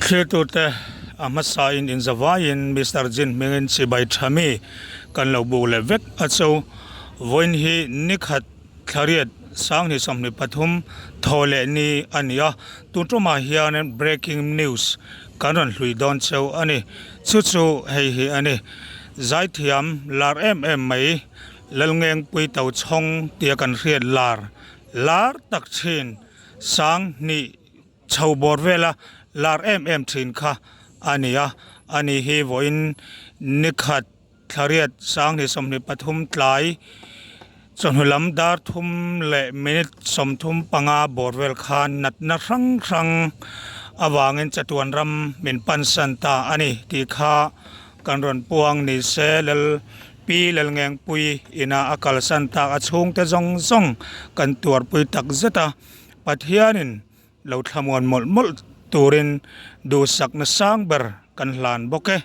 Thlirtute a hmasain inzavaiin Mister Jin hmingin chibai tha mi kan lo buk leh vek a chu. Vawiin hi nikhat thlariat sanghnih 23 thaw leh ni a ni a, tun tumah hian breaking news kan rawn hlui dawn cheu a ni. Chu chu hei hi a ni. Zaithiam lar em em mai Lalngengpui Tochhawng tia kan hriat lar lar tak thin sanghnih chho bawr vela lar em em thin kha a ni a, ani hi vawiin nikhat thlariat sanghnih 23 tlai chawhnu lam dar thum leh minute 35 bawr vel khan natna hrang hrang avangin chatuan ram min pansan ta a ni tih kha kan rawn puang ni se lal pi Lalngengpui ina a kalsan tak a chhungte zawng zawng kan tuarpui tak zet a. Pathianin lo thlamuan mawlh mawlh turin duhsakna sang ber kan hlan bawk e.